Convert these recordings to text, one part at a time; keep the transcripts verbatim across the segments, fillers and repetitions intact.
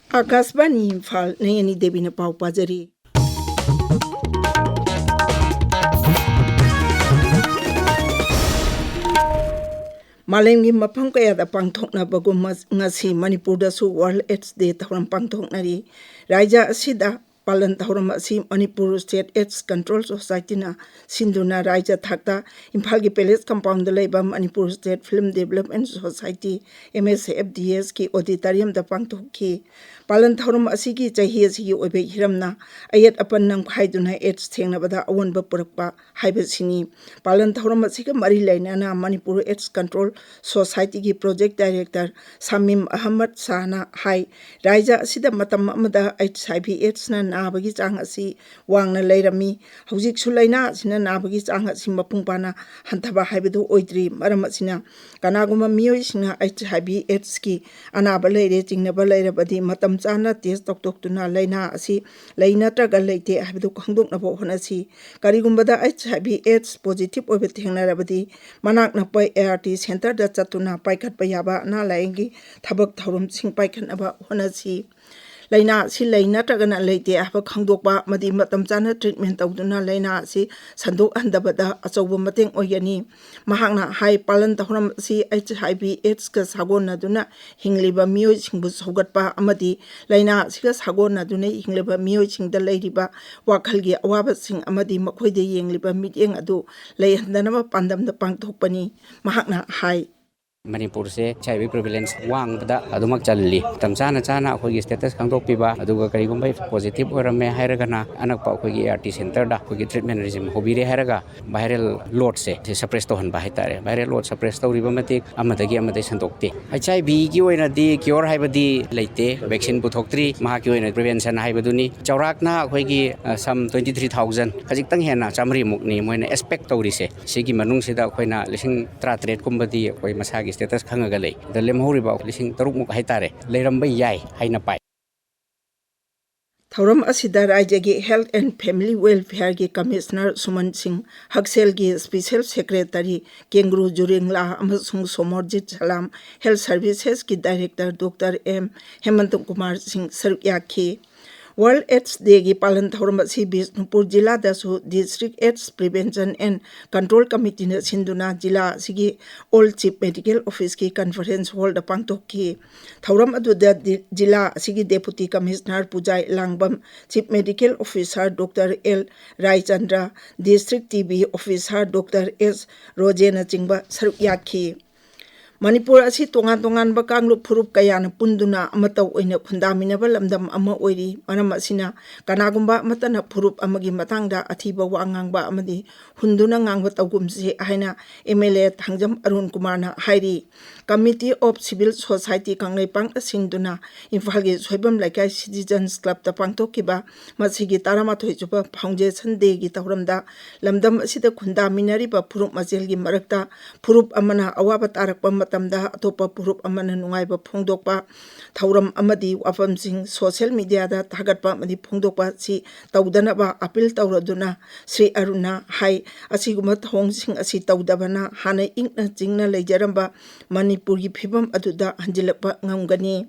ꯑꯥꯀꯥꯁꯕꯥꯅꯤ ꯏꯝꯐꯥꯜ, ꯅꯌꯅꯤ ꯗꯦꯕꯤꯅ ꯄꯥꯎ ꯄꯥꯖꯔꯤ꯫ ꯃꯥꯂꯦꯝꯒꯤ ꯃꯐꯝ ꯀꯌꯥꯗ ꯄꯥꯡꯊꯣꯛꯅꯕꯒꯨꯝ ꯉꯁꯤ ꯃꯅꯤꯄꯨꯔꯗꯁꯨ World AIDS Day ꯊꯧꯔꯝ ꯄꯥꯡꯊꯣꯛꯅꯔꯤ꯫ ꯔꯥꯏꯖ꯭ꯌ ꯑꯁꯤꯗ ꯄꯥꯂꯟ ꯊꯧꯔꯝ ꯑꯁꯤ Manipur State AIDS Control Society ꯅ ꯁꯤꯟꯗꯨꯅ ꯔꯥꯏꯖ꯭ꯌ ꯊꯥꯛꯇ ꯏꯝꯐꯥꯜꯒꯤ Palace Compound ꯗ ꯂꯩꯕ Manipur State Film Development Society, M S F D S ꯀꯤ auditorium ꯗ ꯄꯥꯡꯊꯣꯛꯈꯤ꯫ ꯄꯥꯂꯟ ꯊꯧꯔꯝ ꯑꯁꯤꯒꯤ ꯆꯍꯤ ꯑꯁꯤꯒꯤ ꯑꯣꯏꯕ ꯍꯤꯔꯝꯅ ꯑꯌꯦꯠ ꯑꯄꯟ ꯅꯝꯈꯥꯏꯗꯨꯅ AIDS ꯊꯦꯡꯅꯕꯗ ꯑꯑꯣꯟꯕ ꯄꯨꯔꯛꯄ ꯍꯥꯏꯕꯁꯤꯅꯤ꯫ ꯄꯥꯂꯟ ꯊꯧꯔꯝ ꯑꯁꯤꯒ ꯃꯔꯤ ꯂꯩꯅꯅ ꯃꯅꯤꯄꯨꯔ AIDS Control Society ꯒꯤ Project Director ꯁꯃꯤꯝ ꯑꯍꯃꯗ ꯁꯥꯍꯅ ꯍꯥꯏ, ꯔꯥꯏꯖ꯭ꯌ ꯑꯁꯤꯗ ꯃꯇꯝ ꯑꯃꯗ HIV AIDS ꯅ ꯅꯥꯕꯒꯤ ꯆꯥꯡ ꯑꯁꯤ ꯋꯥꯡꯅ ꯂꯩꯔꯝꯃꯤ꯫ ꯍꯧꯖꯤꯛꯁꯨ ꯂꯥꯏꯅꯥ ꯑꯁꯤꯅ ꯅꯥꯕꯒꯤ ꯆꯥꯡ ꯑꯁꯤ ꯃꯄꯨꯡ ꯐꯥꯅ ꯍꯟꯊꯕ ꯍꯥꯏꯕꯗꯨ ꯑꯣꯏꯗ꯭ꯔꯤ꯫ ꯃꯔꯝ ꯑꯁꯤꯅ ꯀꯅꯥꯒꯨꯝꯕ ꯃꯤꯑꯣꯏꯁꯤꯡꯅ HIV AIDS ꯀꯤ ꯑꯅꯥꯕ ꯂꯩꯔꯦ ꯆꯤꯡꯅꯕ ꯂꯩꯔꯕꯗꯤ ꯃꯇꯝ ꯆꯥꯅ test ꯇꯧꯊꯣꯛꯇꯨꯅ ꯂꯥꯏꯅꯥ ꯑꯁꯤ ꯂꯩ ꯅꯠꯇ꯭ꯔꯒ ꯂꯩꯇꯦ ꯍꯥꯏꯕꯗꯨ ꯈꯪꯗꯣꯛꯅꯕ ꯍꯣꯠꯅꯁꯤ꯫ ꯀꯔꯤꯒꯨꯝꯕꯗ HIV AIDS positive ꯑꯣꯏꯕ ꯊꯦꯡꯅꯔꯕꯗꯤ ꯃꯅꯥꯛ ꯅꯛꯄ ART center ꯗ ꯆꯠꯇꯨꯅ ꯄꯥꯏꯈꯠꯄ ꯌꯥꯕ ꯑꯅꯥ ꯂꯥꯏꯌꯦꯡꯒꯤ ꯊꯕꯛ ꯊꯧꯔꯝꯁꯤꯡ ꯄꯥꯏꯈꯠꯅꯕ ꯍꯣꯠꯅꯁꯤ꯫ ꯂꯥꯏꯅꯥ ꯑꯁꯤ ꯂꯩ ꯅꯠꯇ꯭ꯔꯒꯅ ꯂꯩꯇꯦ ꯍꯥꯏꯕ ꯈꯪꯗꯣꯛꯄ ꯑꯃꯗꯤ ꯃꯇꯝ ꯆꯥꯅ treatment ꯇꯧꯗꯨꯅ ꯂꯥꯏꯅꯥ ꯑꯁꯤ ꯁꯟꯗꯣꯛꯍꯟꯗꯕꯗ ꯑꯆꯧꯕ ꯃꯇꯦꯡ ꯑꯣꯏꯒꯅꯤ꯫ ꯃꯍꯥꯛꯅ ꯍꯥꯏ, ꯄꯥꯂꯟ ꯊꯧꯔꯝ ꯑꯁꯤ HIV AIDS ꯀ ꯁꯥꯒꯣꯟꯅꯗꯨꯅ ꯍꯤꯡꯂꯤꯕ ꯃꯤꯑꯣꯏꯁꯤꯡꯕꯨ ꯁꯧꯒꯠꯄ ꯑꯃꯗꯤ ꯂꯥꯏꯅꯥ ꯑꯁꯤꯒ ꯁꯥꯒꯣꯟꯅꯗꯨꯅ ꯍꯤꯡꯂꯤꯕ ꯃꯤꯑꯣꯏꯁꯤꯡꯗ ꯂꯩꯔꯤꯕ ꯋꯥꯈꯜꯒꯤ ꯑꯋꯥꯕꯁꯤꯡ ꯑꯃꯗꯤ ꯃꯈꯣꯏꯗ ꯌꯦꯡꯂꯤꯕ ꯃꯤꯠꯌꯦꯡ ꯑꯗꯨ ꯂꯩꯍꯟꯗꯅꯕ ꯄꯥꯟꯗꯝꯗ ꯄꯥꯡꯊꯣꯛꯄꯅꯤ꯫ ꯃꯍꯥꯛꯅ ꯍꯥꯏ꯫ ꯃꯅꯤꯄꯨꯔꯁꯦ HIV prevalence ꯋꯥꯡꯕꯗ ꯑꯗꯨꯃꯛ ꯆꯜꯂꯤ꯫ ꯃꯇꯝ ꯆꯥꯅ ꯆꯥꯅ ꯑꯩꯈꯣꯏꯒꯤ status ꯈꯪꯗꯣꯛꯄꯤꯕ, ꯑꯗꯨꯒ ꯀꯔꯤꯒꯨꯝꯕ positive ꯑꯣꯏꯔꯝꯃꯦ ꯍꯥꯏꯔꯒꯅ ꯑꯅꯛꯄ ꯑꯩꯈꯣꯏꯒꯤ ART center ꯗ ꯑꯩꯈꯣꯏꯒꯤ treatment regime ꯍꯧꯕꯤꯔꯦ ꯍꯥꯏꯔꯒ viral load ꯁꯦ suppress ꯇꯧꯍꯟꯕ ꯍꯥꯏꯇꯥꯔꯦ꯫ Viral load suppress ꯇꯧꯔꯤꯕ ꯃꯇꯤꯛ ꯑꯃꯗꯒꯤ ꯑꯃꯗ ꯁꯟꯗꯣꯛꯇꯦ꯫ HIV ꯒꯤ ꯑꯣꯏꯅꯗꯤ cure ꯍꯥꯏꯕꯗꯤ ꯂꯩꯇꯦ, vaccine ꯄꯨꯊꯣꯛꯇ꯭ꯔꯤ꯫ ꯃꯍꯥꯛꯀꯤ ꯑꯣꯏꯅ prevention ꯍꯥꯏꯕꯗꯨꯅꯤ꯫ ꯆꯥꯎꯔꯥꯛꯅ ꯑꯩꯈꯣꯏꯒꯤ, ꯑ, some twenty three thousand, ꯈꯖꯤꯛꯇꯪ ꯍꯦꯟꯅ ꯆꯥꯃꯔꯤꯃꯨꯛꯅꯤ ꯃꯣꯏꯅ expect ꯇꯧꯔꯤꯁꯦ꯫ ꯁꯤꯒꯤ ꯃꯅꯨꯡꯁꯤꯗ ꯑꯩꯈꯣꯏꯅ ꯂꯤꯁꯤꯡ ꯇꯔꯥꯇꯔꯦꯠ ꯀꯨꯝꯕꯗꯤ ꯑꯩꯈꯣꯏ ꯃꯁꯥꯒꯤ status ꯈꯪꯉꯒ ꯂꯩ꯫ ꯑꯗ ꯂꯦꯝꯍꯧꯔꯤꯕ ꯂꯤꯁꯤꯡ ꯇꯔꯨꯛꯃꯨꯛ ꯍꯥꯏꯇꯥꯔꯦ, ꯂꯩꯔꯝꯕ ꯌꯥꯏ ꯍꯥꯏꯅ ꯄꯥꯏ꯫ ꯊꯧꯔꯝ ꯑꯁꯤꯗ ꯔꯥꯖ꯭ꯌꯒꯤ Health and Family Welfare ꯒꯤ Commissioner ꯁꯨꯃꯟ ꯁꯤꯡ, ꯍꯛꯁꯦꯜꯒꯤ Special Secretary ꯀꯦꯡꯒ꯭ꯔꯨ ꯖꯨꯔꯤꯡꯂꯥ ꯑꯃꯁꯨꯡ ꯁꯣꯃꯣꯔꯖꯤꯠ ꯁꯂꯥꯝ, Health Services ꯀꯤ Director Doctor ꯑꯦꯝ ꯍꯦꯃꯟꯇ ꯀꯨꯃꯥꯔ ꯁꯤꯡ ꯁꯔꯨꯛ ꯌꯥꯈꯤ꯫ World AIDS Day ꯒꯤ ꯄꯥꯂꯟ ꯊꯧꯔꯝ ꯑꯁꯤ Bishnupur ꯖꯤꯂꯥꯗꯁꯨ District AIDS Prevention and Control Committee ꯅ ꯁꯤꯟꯗꯨꯅ ꯖꯤꯂꯥ ꯑꯁꯤꯒꯤ All Chief Medical Office ꯀꯤ Conference Hall ꯗ ꯄꯥꯡꯊꯣꯛꯈꯤ꯫ ꯊꯧꯔꯝ ꯑꯗꯨꯗ ꯗꯤ-, ꯖꯤꯂꯥ ꯑꯁꯤꯒꯤ Deputy Commissioner Pujai Langbam, Chief Medical Officer Doctor L Raichandra, District T B Officer Doctor S ꯔꯣꯖꯦꯅꯆꯤꯡꯕ ꯁꯔꯨꯛ ꯌꯥꯈꯤ꯫ ꯃꯅꯤꯄꯨꯔ ꯑꯁꯤ ꯇꯣꯉꯥꯟ ꯇꯣꯉꯥꯟꯕ ꯀꯥꯡꯂꯨꯞ ꯐꯨꯔꯨꯞ ꯀꯌꯥꯅ ꯄꯨꯟꯗꯨꯅ ꯑꯃꯠꯇ ꯑꯣꯏꯅ ꯈꯨꯟꯗꯥꯃꯤꯟꯅꯕ ꯂꯝꯗꯝ ꯑꯃ ꯑꯣꯏꯔꯤ꯫ ꯃꯔꯝ ꯑꯁꯤꯅ, ꯀꯅꯥꯒꯨꯝꯕ ꯑꯃꯠꯇꯅ ꯐꯨꯔꯨꯞ ꯑꯃꯒꯤ ꯃꯇꯥꯡꯗ ꯑꯊꯤꯕ ꯋꯥ ꯉꯥꯡꯕ ꯑꯃꯗꯤ ꯍꯨꯟꯗꯨꯅ ꯉꯥꯡꯕ ꯇꯧꯒꯨꯝꯁꯤ ꯍꯥꯏꯅ M L A Thangjam Arun ꯀꯨꯃꯥꯔꯅ ꯍꯥꯏꯔꯤ꯫ Committee of Civil Society ꯀꯪꯂꯩꯄꯥꯛꯅ ꯁꯤꯟꯗꯨꯅ ꯏꯝꯐꯥꯜꯒꯤ ꯁꯣꯏꯕꯝ ꯂꯩꯀꯥꯏ Citizens Club ꯇ ꯄꯥꯡꯊꯣꯛꯈꯤꯕ ꯃꯁꯤꯒꯤ ꯇꯔꯥꯃꯥꯊꯣꯏ ꯁꯨꯕ Foundation Day ꯒꯤ ꯊꯧꯔꯝꯗ ꯂꯝꯗꯝ ꯑꯁꯤꯗ ꯈꯨꯟꯗꯥꯃꯤꯟꯅꯔꯤꯕ ꯐꯨꯔꯨꯞ ꯃꯁꯦꯜꯒꯤ ꯃꯔꯛꯇ ꯐꯨꯔꯨꯞ ꯑꯃꯅ ꯑꯋꯥꯕ ꯇꯥꯔꯛꯄ ꯃꯇꯝꯗ ꯑꯇꯣꯞꯄ ꯐꯨꯔꯨꯞ ꯑꯃꯅ ꯅꯨꯡꯉꯥꯏꯕ ꯐꯣꯡꯗꯣꯛꯄ, ꯊꯧꯔꯝ ꯑꯃꯗꯤ ꯋꯥꯐꯝꯁꯤꯡ social media ꯗ ꯊꯥꯒꯠꯄ ꯑꯃꯗꯤ ꯐꯣꯡꯗꯣꯛꯄ ꯑꯁꯤ ꯇꯧꯗꯅꯕ appeal ꯇꯧꯔꯗꯨꯅ ꯁ꯭ꯔꯤ ꯑꯔꯨꯟꯅ ꯍꯥꯏ, ꯑꯁꯤꯒꯨꯝꯕ ꯊꯧꯑꯣꯡꯁꯤꯡ ꯑꯁꯤ ꯇꯧꯗꯕꯅ ꯍꯥꯟꯅ ꯏꯪꯅ ꯆꯤꯡꯅ ꯂꯩꯖꯔꯝꯕ ꯃꯅꯤꯄꯨꯔꯒꯤ ꯐꯤꯕꯝ ꯑꯗꯨꯗ ꯍꯟꯖꯤꯜꯂꯛꯄ ꯉꯝꯒꯅꯤ꯫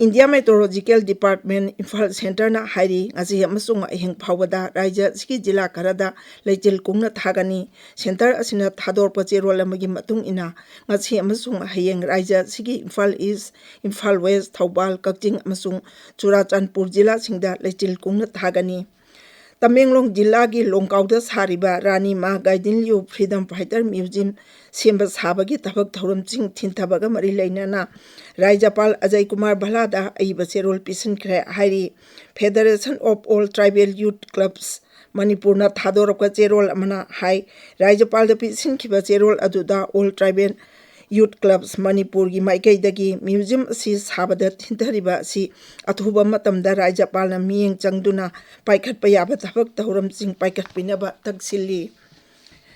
India Meteorological Department Imphal Centre ꯅ ꯍꯥꯏꯔꯤ, ꯉꯁꯤ ꯑꯃꯁꯨꯡ ꯍꯌꯦꯡ ꯐꯥꯎꯕꯗ ꯔꯥꯖ꯭ꯌ ꯑꯁꯤꯒꯤ ꯖꯤꯂꯥ ꯈꯔꯗ ꯂꯩꯆꯤꯜ ꯀꯨꯡꯅ ꯊꯥꯒꯅꯤ꯫ Centre ꯑꯁꯤꯅ ꯊꯥꯗꯣꯔꯛꯄ ꯆꯦꯔꯣꯜ ꯑꯃꯒꯤ ꯃꯇꯨꯡ ꯏꯟꯅ, ꯉꯁꯤ ꯑꯃꯁꯨꯡ ꯍꯌꯦꯡ ꯔꯥꯖ꯭ꯌ ꯑꯁꯤꯒꯤ ꯏꯝꯐꯥꯜ East, ꯏꯝꯐꯥꯜ West, ꯊꯧꯕꯥꯜ, ꯀꯛꯆꯤꯡ ꯑꯃꯁꯨꯡ ꯆꯨꯔꯥꯆꯥꯟꯄꯨꯔ ꯖꯤꯂꯥꯁꯤꯡꯗ ꯂꯩꯆꯤꯜ ꯀꯨꯡꯅ ꯊꯥꯒꯅꯤ꯫ ꯇꯃꯦꯡꯂꯣꯡ ꯖꯤꯂꯥꯒꯤ ꯂꯣꯡꯀꯥꯎꯗ ꯁꯥꯔꯤꯕ ꯔꯥꯅꯤ ꯃꯥ ꯒꯥꯏꯗꯤꯟꯂꯤꯌꯨ Freedom Fighter Museum ꯁꯦꯝꯕ ꯁꯥꯕꯒꯤ ꯊꯕꯛ ꯊꯧꯔꯝꯁꯤꯡ ꯊꯤꯟꯊꯕꯒ ꯃꯔꯤ ꯂꯩꯅꯅ ꯔꯥꯖ꯭ꯌꯄꯥꯜ ꯑꯖꯌ ꯀꯨꯃꯥꯔ ꯚꯜꯂꯥꯗ ꯑꯏꯕ ꯆꯦꯔꯣꯜ ꯄꯤꯁꯤꯟꯈ꯭ꯔꯦ ꯍꯥꯏꯔꯤ꯫ Federation of All Tribal Youth Clubs ꯃꯅꯤꯄꯨꯔꯅ ꯊꯥꯗꯣꯔꯛꯄ ꯆꯦꯔꯣꯜ ꯑꯃꯅ ꯍꯥꯏ, ꯔꯥꯖ꯭ꯌꯄꯥꯜꯗ ꯄꯤꯁꯤꯟꯈꯤꯕ ꯆꯦꯔꯣꯜ ꯑꯗꯨꯗ All Tribal Youth Clubs ꯃꯅꯤꯄꯨꯔꯒꯤ ꯃꯥꯏꯀꯩꯗꯒꯤ museum ꯑꯁꯤ ꯁꯥꯕꯗ ꯊꯤꯟꯊꯔꯤꯕ ꯑꯁꯤ ꯑꯊꯨꯕ ꯃꯇꯝꯗ ꯔꯥꯖ꯭ꯌꯄꯥꯜꯅ ꯃꯤꯠꯌꯦꯡ ꯆꯪꯗꯨꯅ ꯄꯥꯏꯈꯠꯄ ꯌꯥꯕ ꯊꯕꯛ ꯊꯧꯔꯝꯁꯤꯡ ꯄꯥꯏꯈꯠꯄꯤꯅꯕ ꯇꯛꯁꯤꯜꯂꯤ꯫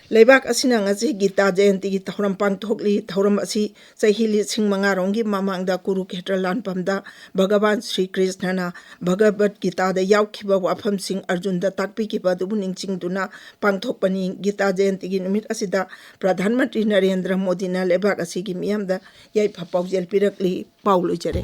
ꯂꯩꯕꯥꯛ ꯑꯁꯤꯅ ꯉꯁꯤ ꯒꯤꯇꯥ ꯖꯌꯟꯇꯤꯒꯤ ꯊꯧꯔꯝ ꯄꯥꯡꯊꯣꯛꯂꯤ꯫ ꯊꯧꯔꯝ ꯑꯁꯤ ꯆꯍꯤ ꯂꯤꯁꯤꯡ ꯃꯉꯥ ꯔꯣꯝꯒꯤ ꯃꯃꯥꯡꯗ ꯀꯨꯔꯨꯈꯦꯇ꯭ꯔ ꯂꯥꯟꯐꯝꯗ ꯚꯒꯋꯥꯟ ꯁ꯭ꯔꯤ ꯀ꯭ꯔꯤꯁꯅꯅ ꯚꯒꯕꯠ ꯒꯤꯇꯥꯗ ꯌꯥꯎꯈꯤꯕ ꯋꯥꯐꯝꯁꯤꯡ ꯑꯔꯖꯨꯟꯗ ꯇꯥꯛꯄꯤꯈꯤꯕ ꯑꯗꯨꯕꯨ ꯅꯤꯡꯁꯤꯡꯗꯨꯅ ꯄꯥꯡꯊꯣꯛꯄꯅꯤ꯫ ꯒꯤꯇꯥ ꯖꯌꯟꯇꯤꯒꯤ ꯅꯨꯃꯤꯠ ꯑꯁꯤꯗ ꯄ꯭ꯔꯙꯥꯟ ꯃꯟꯇ꯭ꯔꯤ ꯅꯔꯦꯟꯗ꯭ꯔ ꯃꯣꯗꯤꯅ ꯂꯩꯕꯥꯛ ꯑꯁꯤꯒꯤ ꯃꯤꯌꯥꯝꯗ ꯌꯥꯏꯐ ꯄꯥꯎꯖꯦꯜ ꯄꯤꯔꯛꯂꯤ꯫ ꯄꯥꯎ ꯂꯣꯏꯖꯔꯦ꯫